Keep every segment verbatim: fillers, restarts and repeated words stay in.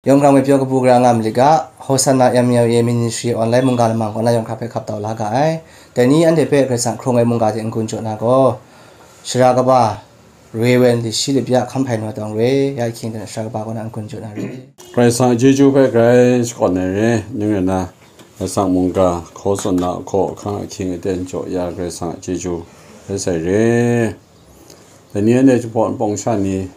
Yawng hkrang myit pyaw kabu gara nga malit ga, Hosanna M L A Ministry online mungga lamang kaw na yawng hkra hpe hkap tau la ga ai. Dai ni anhte hpe Karai Kasang hkrung ai mungga hte n-gun jaw na gaw, Shara kaba, Rewen Lishi Lapya Hkam Hpai Naw Tawng Re, ya ahkying hte shara kaba kaw na n-gun jaw na re. Karai Kasang a chyeju hpe grai shakawn ai re, ning rai na, Karai Kasang mungga, hkaw tsun na hkaw ahkang ahkying aten jaw ya Karai Kasang a chyeju rai sai re. Dai ni anhte jahpawt npawng sha ni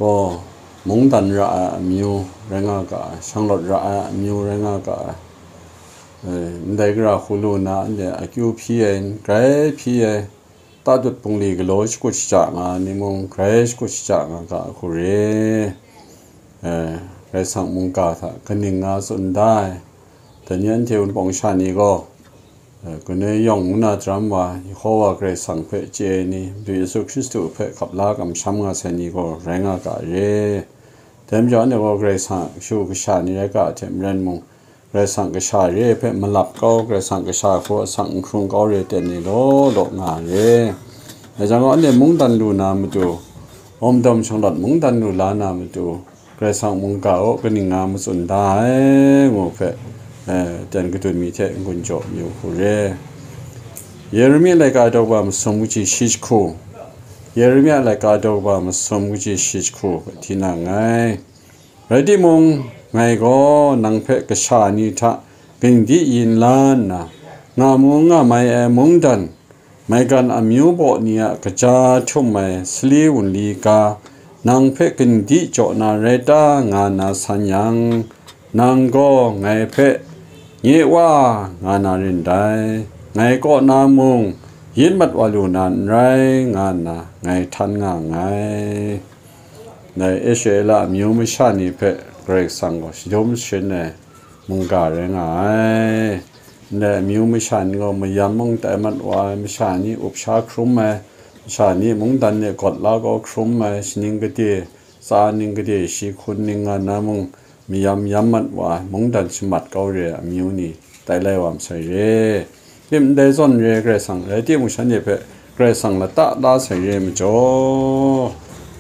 gaw, mungdan ra ai amyu rai nga ga ai, shanglawt ra ai amyu rai nga ga ai. Eh, ndai gara hku lu na anhte akyu hpyi ai, grai hpyi ai, tatut bungli galaw shakut shaja nga ai ni mung, grai shakut shaja nga ga ai hku re. Eh, Karai Kasang mungga hta kaning nga tsun da ai. Dai ni anhte wunpawng sha ni gaw, eh, Gune yawng ngu na daram wa, Yehowa Karai Kasang hpe chye ai ni, Madu Yesu Hkristu hpe hkap la kamsham nga sai ni gaw rai nga ga re. Dai majaw, anhte gaw Karai Kasang a kashu kasha ni rai ga hte maren mung, Karai Kasang kasha re ai hpe malap kau, Karai Kasang kasha hku asak n hkrung kau re ai ten ni law law nga re. Dai jang gaw, anhte mungdan lu na matu, awmdawm shanglawt mungdan lu la na matu, Karai Kasang mungga gaw kaning nga matsun da ai, ngu hpe, eh, ten kadun mi hte n-gun jaw mayu hku re. Yeremia laika daw kaba masum kaji shi jahku, Yeremia laika daw kaba masum kaji shi jahku hpe hti na nngai. Rai timung, ngai gaw nang hpe kasha ni hta gingdi yin la nna, nga mu nga mai ai mungdan, maigan amyu baw ni a kaja htum ai sali wunli ga, nang hpe gingdi jaw na rai ta, nga nna san yang, nang gaw ngai hpe, "Nye wa," nga na rin dai, ngai kaw na mung, yin mat wa lu na n rai, nga nna ngai htan nga nngai. Dai Israela amyu masha ni hpe Karai Kasang gaw shadum sharin ai mungga rai nga ai. Ndai amyu masha ni gaw mayam mung tai mat wa ai, masha ni up sha hkrum ai, masha ni mungdan de gawt la kau hkrum ai, shaning gade, tsa ning gade, shi hkun ning nga na mung, mayam yam mat wa ai, mungdan shamat kau re ai amyu ni tai lai wa masai re. Tim ndai zawn re ai Karai Kasang rai timung, shanhte hpe Karai Kasang lata la sai re ai majaw,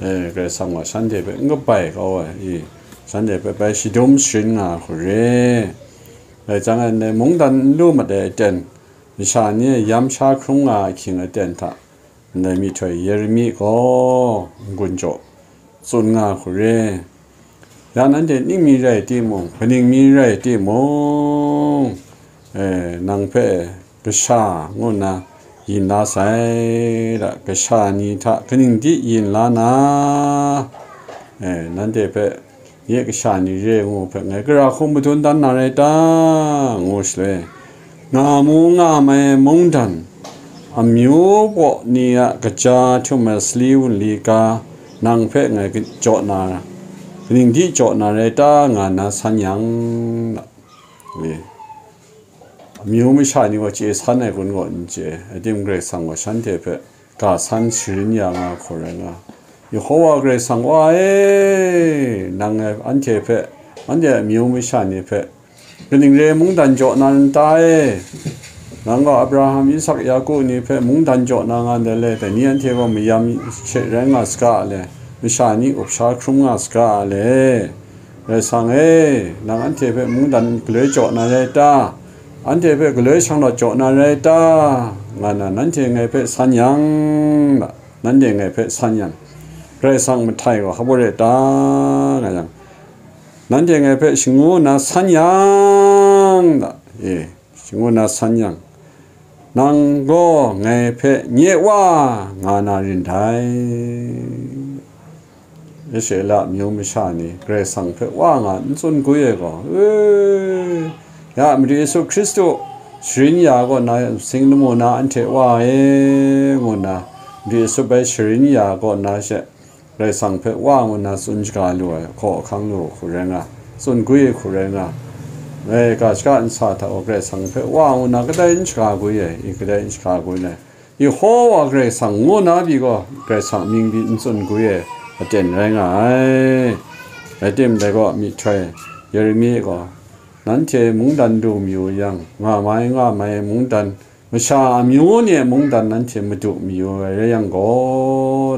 eh, Karai Kasang gaw shanhte hpe n kabai kau ai, i, shanhte hpe bai shadum sharin nga ai hku re. Dai jang e, ndai mungdan n lu mat ai aten, masha ni e yam sha hkrum nga ai ahkying aten hta, ndai myihtoi Yeremi gaw n-gun jaw tsun nga hku re. Ya nanhte ning mi rai timung, kaning mi rai timung, eh, nang hpe kasha ngu nna yin la sai, da, kasha ni hta kaning di yin la na, eh, nanhte hpe nye kasha ni re ngu hpe ngai gara hku madun dan na rai ta? Ngu shaloi, nga mu nga mai mungdan, amyu baw ni a kaja htum ai sali wunli ga, nang hpe ngai ka-, jaw na, kaning di jaw na rai ta? Nga nna san yang, amyu masha ni gaw chye san ai kun gaw n chye, adim Karai Kasang gaw shanhte hpe ga san sharin ya nga hku rai nga. Yehowa Karai Kasang Wa e, nang e anhte hpe, anhte a amyu masha ni hpe, kaning re mungdan jaw na n ta e? Nang gaw Abraham, Isak, Yaku ni hpe mungdan jaw na nga ndai le, dai ni anhte gaw mayam she rai nga saga a le, masha ni up sha hkrum nga saga a le? Karai Kasang e, nang anhte hpe mungdan galoi jaw na rai ta? Anhte hpe galoi shanglawt jaw na rai ta? Nga na nanhte ngai hpe san yang, nanhte ngai hpe san yang, Karai Kasang mahtai gaw hpa baw re ta? Nga yang, nanhte ngai hpe shangu nna san yang, e, shangu nna san yang, nang gaw ngai hpe, "Nye Wa," nga na rin dai. Israela amyu masha ni Karai Kasang hpe Wa nga n tsun gwi ai gaw, e, ya Madu Yesu Hkristu sharin ya kaw na, sing lamu na anhte Wa e, ngu nna, Madu Yesu bai sharin ya kaw na she, Karai Kasang hpe Wa ngu nna tsun shaga lu ai, hkaw ahkang lu hku rai nga, tsun gwi ai hku rai nga. Ngai ga shaka nsa hta gaw Karai Kasang hpe Wa ngu nna kadai n shaga gwi ai, i kadai n shaga gwi ai. Yehowa Karai Kasang ngu na pyi gaw, Karai Kasang mying pyi n tsun gwi ai aten rai nga ai. Rai timung, dai gaw myihtoi Yeremi gaw, nanhte mungdan du mayu yang, nga mai nga mai mungdan, masha amyu ni a mungdan nanhte madu mayu ai rai yang gaw,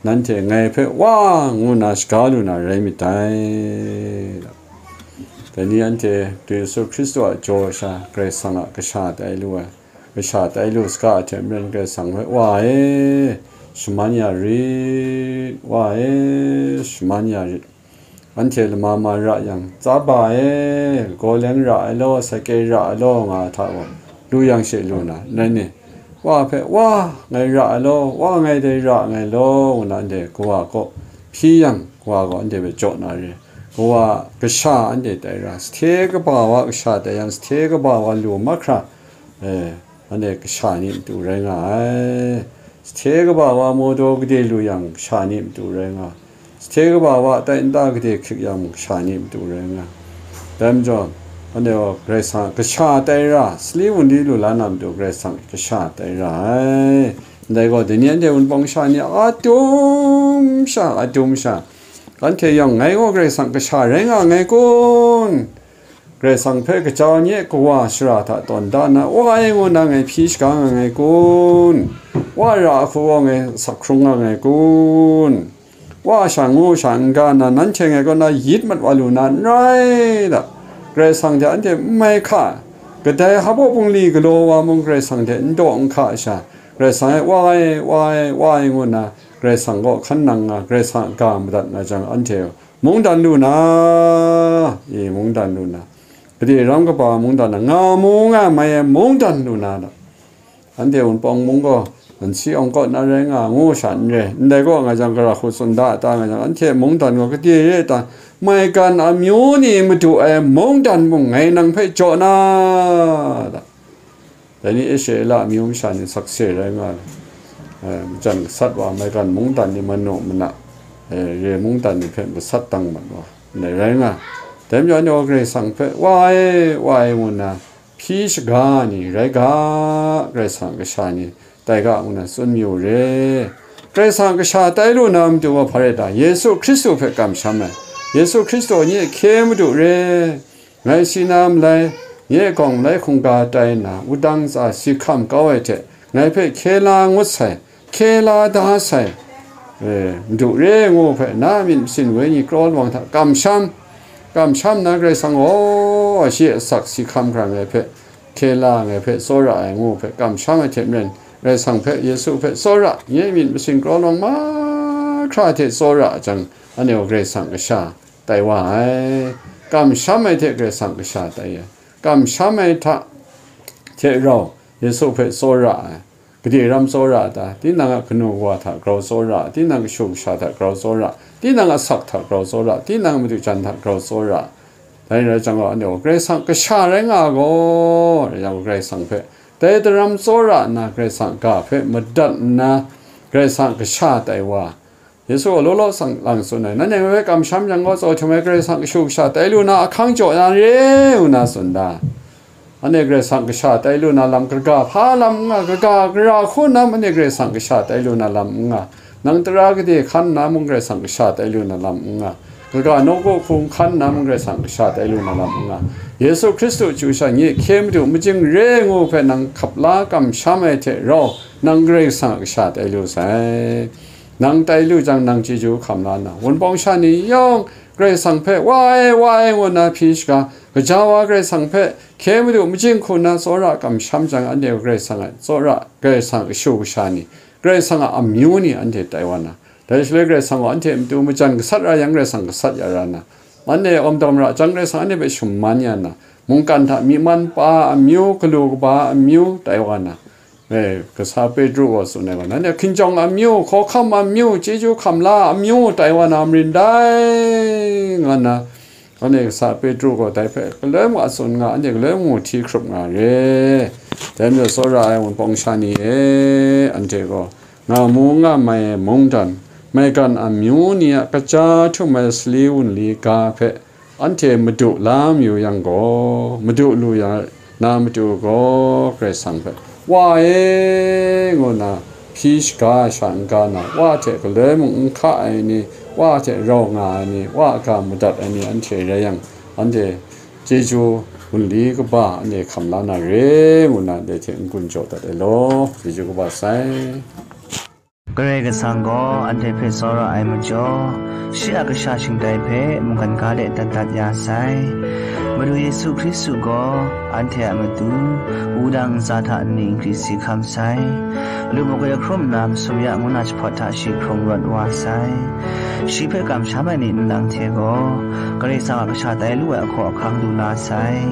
nanhte ngai hpe Wa ngu nna shaga lu na rai myit dai. Dai ni anhte Yesu Hkristu a jaw sha Karai Kasang a kasha tai lu ai, kasha tai lu saga hte maren Karai Kasang hpe, Wa e, shaman ya rit, Wa e, shaman ya rit. Anhte lama ma ra yang, Tsaba e, gawleng ra ai law, sake ra ai law, nga hta gaw, lu yang she lu na, nai ni? Wa hpe, Wa, ngai ra ai law, Wa, ngai dai ra nngai law, ngu na anhte kawa kaw hpyi yang, kawa gaw anhte hpe jaw na re. Kawa kasha anhte tai ra, sahthe kaba wa kasha tai yang, sahthe kaba wa lu mahkra, e, anhte kasha ni matu rai nga ai. Sahthe kaba wa mawdaw gade lu yang, kasha ni matu rai nga. Sahthe kaba wa tai nta gade hkrik yang, kasha ni matu rai nga. Dai majaw, anhte gaw Karai Kasang kasha tai ra, sali wunli lu la na matu Karai Kasang kasha tai ra ai. Ndai gaw, dai ni anhte Wunpawng sha ni a dum sha, a dum sha, anhte yawng, Ngai gaw Karai Kasang kasha rai nga nngai kun? Karai Kasang hpe kajau nye kawa shara hta tawn da na, Wa e, ngu na ngai hpyi shaga nga nngai kun? Wa ra ahku gaw ngai sak hkrung nga nngai kun? Wa sha ngu sha n-ga na, nanhte ngai kaw na yit mat wa lu na n rai da. Karai Kasang hte anhte n mai hka, kadai hpa bungli galaw wa mung Karai Kasang hte n daw n hka sha, Karai Kasang e, Wa e, Wa e, Wa e, ngu na Karai Kasang kaw hkan nang nga, Karai Kasang a ga madat nga jang, anhte mungdan lu na, e, mungdan lu na, gade ram kaba mungdan na, nga mu nga mai ai mungdan lu na, anhte Wunpawng mung gaw, nsi awng kaw na rai nga, ngu sha n re, ndai kaw nga jang, gara hku tsun da ta nga jang, anhte mungdan gaw gade re ta, maigan amyu ni madu ai mungdan mung ngai nang hpe jaw na ta. Dai ni Israela amyu masha ni sakse rai nga ai, eh, majan gasat wa, maigan mungdan ni manu mana, eh, re mungdan ni hpe gasat dang mat wa, ndai rai nga. Dai majaw, anhte gaw Karai Kasang hpe, Wa e, Wa e, ngu nna hpyi shaga ni rai ga, Karai Kasang kasha ni tai ga, ngu nna tsun mayu re. Karai Kasang kasha tai lu na matu wa hpa rai ta? Yesu Hkristu hpe kamsham ai, Yesu Hkristu nye hkye madu re. Ngai si na malai, nye gawng malai hkungga tai nna, wudang tsa si hkam kau ai hte, ngai hpe hkye la ngut sai, hkye la da sai, e, madu re ngu hpe, na myit masin wenyi kraw lawang hta kamsham, kamsham na Karai Kasang gaw, shi a asak si hkam hkra ngai hpe hkye la, ngai hpe tsawra ai ngu hpe kamsham ai hte maren, Karai Kasang hpe, Yesu hpe tsawra, nye myit masin kraw lawang mahkra hte tsawra jang, anhte gaw Karai Kasang kasha tai wa ai. Kamsham ai hte Karai Kasang kasha tai ai. Kamsham ai hta hte rau Yesu hpe tsawra ai. Gade ram tsawra ta? Tinang a kanu kawa hta grau tsawra, tinang kashu kasha hta grau tsawra, tinang asak hta grau tsawra, tinang madu jan hta grau tsawra. Dai rai jang gaw, anhte gaw Karai Kasang kasha rai nga gaw, rai jang gaw Karai Kasang hpe dai daram tsawra nna, Karai Kasang ga hpe madat nna, Karai Kasang kasha tai wa, Yesu gaw law law sang lang tsun ai, Nanhte ngai hpe kamsham yang gaw, tsaw htum ai Karai Kasang kashu kasha tai lu na ahkang jaw na re, ngu na tsun da. Anhte Karai Kasang kasha tai lu na lam kaga hpa lam n nga, kaga gara hku nna mung anhte Karai Kasang kasha tai lu na lam n nga, nang tara gade hkan nna mung Karai Kasang kasha tai lu na lam n nga, kaga nawku hku hkan nna mung Karai Kasang kasha tai lu na lam n nga. Yesu Hkristu chyu sha nye hkye madu majing re ngu hpe nang hkap la kamsham ai hte rau, nang Karai Kasang a kasha tai lu sai. Nang tai lu jang, nang chyeju hkam la nna, Wunpawng sha ni yawng Karai Kasang hpe, Wa e, Wa e, ngu nna hpyi shaga, gaja wa Karai Kasang hpe hkye madu majing hku nna tsawra kamsham jang, anhte gaw Karai Kasang a tsawra, Karai Kasang a kashu kasha ni, Karai Kasang a amyu ni anhte tai wa nna, dai shaloi Karai Kasang gaw anhte matu majan gasat ra yang, Karai Kasang gasat ya ra nna, anhte awm dawm ra jang, Karai Kasang anhte hpe shaman ya nna, mungkan hta myi man pa amyu, galu kaba amyu tai wa nna, E, kasa Petru gaw tsun ai gaw, nanhte hkinjawng amyu, hkawhkam amyu, chyeju hkam la amyu tai wa na marin dai, nga nna, anhte kasa Petru gaw dai hpe galoi mung a tsun nga, anhte galoi mung hti hkrup nga re. Dai majaw, tsawra ai Wunpawng sha ni e, anhte gaw nga mu nga mai ai mungdan, maigan amyu ni a kaja htum ai sali wunli ga hpe, anhte madu la mayu yang gaw, madu lu ya na matu gaw, Karai Kasang hpe, Wa e, ngu nna hpyi shaga sha n-ga na, Wa hte galoi mung n hka ai ni, Wa hte rau nga ai ni, Wa a ga madat ai ni anhte rai yang, anhte chyeju wunli kaba anhte hkam la na re, ngu nna dai hte n-gun jaw dat ai law, chyeju kaba sai. Karai Kasang gaw anhte hpe tsawra ai majaw, shi a kasha shingtai hpe mungkan ga de dat dat ya sai. Madu Yesu Hkristu gaw anhte a matu wudang ntsa hta nni nkri si hkam sai. Lupmuk ai hkrum nna masum ya ngu na jahpawt hta shi hkrung rawt wa sai. Shi hpe kamsham ai ni nlang hte gaw Karai Kasang a kasha tai lu ai ahkaw ahkang lu la sai.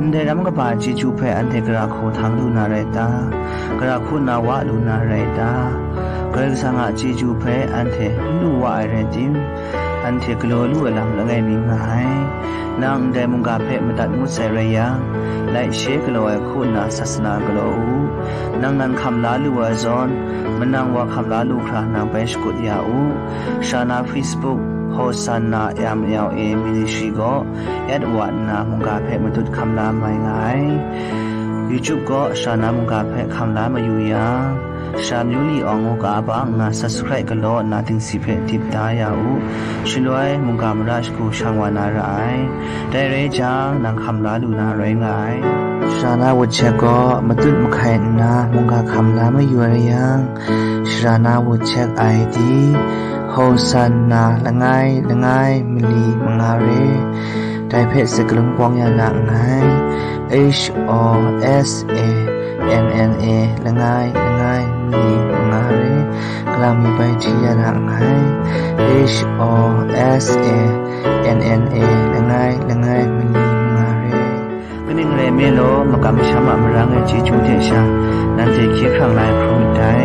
Ndai ram kaba chyeju hpe anhte gara hku htang lu na rai ta? Gara hku nna wa lu na rai ta? Karai Kasang a chyeju hpe anhte n lu wa ai rai tim, anhte galaw lu ai lam langai mi nga ai. Nang ndai mungga hpe madat ngut sai rai yang, like share galaw ai hku nna sasana galaw u. Nang nan hkam la lu ai zawn, manang wa hkam la lu hkra nang bai shakut ya u. Sha na Facebook, Hosanna M L A Ministry gaw at wa nna mungga hpe matut hkam la mai nga ai. YouTube gaw sha na mungga hpe hkam la mayu yang, Sha Myu Li Awng ngu ga ba nna subscribe galaw nna dingsi hpe dip da ya u. Shaloi mungga mara shagu shang wa na ra ai. Dai rai jang, nang hkam la lu na rai nga ai. Sha na WhatsApp gaw matut mahkai nna mungga hkam la mayu ai yang, sha na WhatsApp I D, Hosanna langai langai mali manga re. Dai hpe sakalun pawng ya na nngai. H O S A N N A langai langai mali manga re. Kalang mi bai hti ya na nngai. H O S A N N A langai langai mali manga re. Kaning rai nme law, makam masham a marang ai chyeju hte sha, nanhte hkye hkrang la ai hkrum myit dai.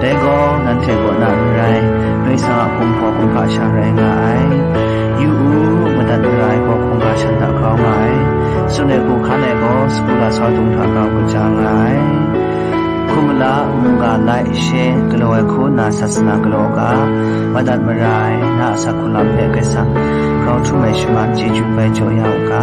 Dai gaw, nanhte kaw na n rai, Karai Kasang a hkum hpaw hkum hpa sha rai nga ai. Yu u, madat mara ai gaw hkungga shan hta grau nga ai. Tsun ai hku hkan ai gaw, sagu lasau dung hta grau kaja nga ai. Hkum mala, mungga like, share galaw ai hku nna sasana galaw u ga, madat mara ai, na a asak hku lam hpe Karai Kasang grau htum ai shaman chyeju bai jaw ya u ga.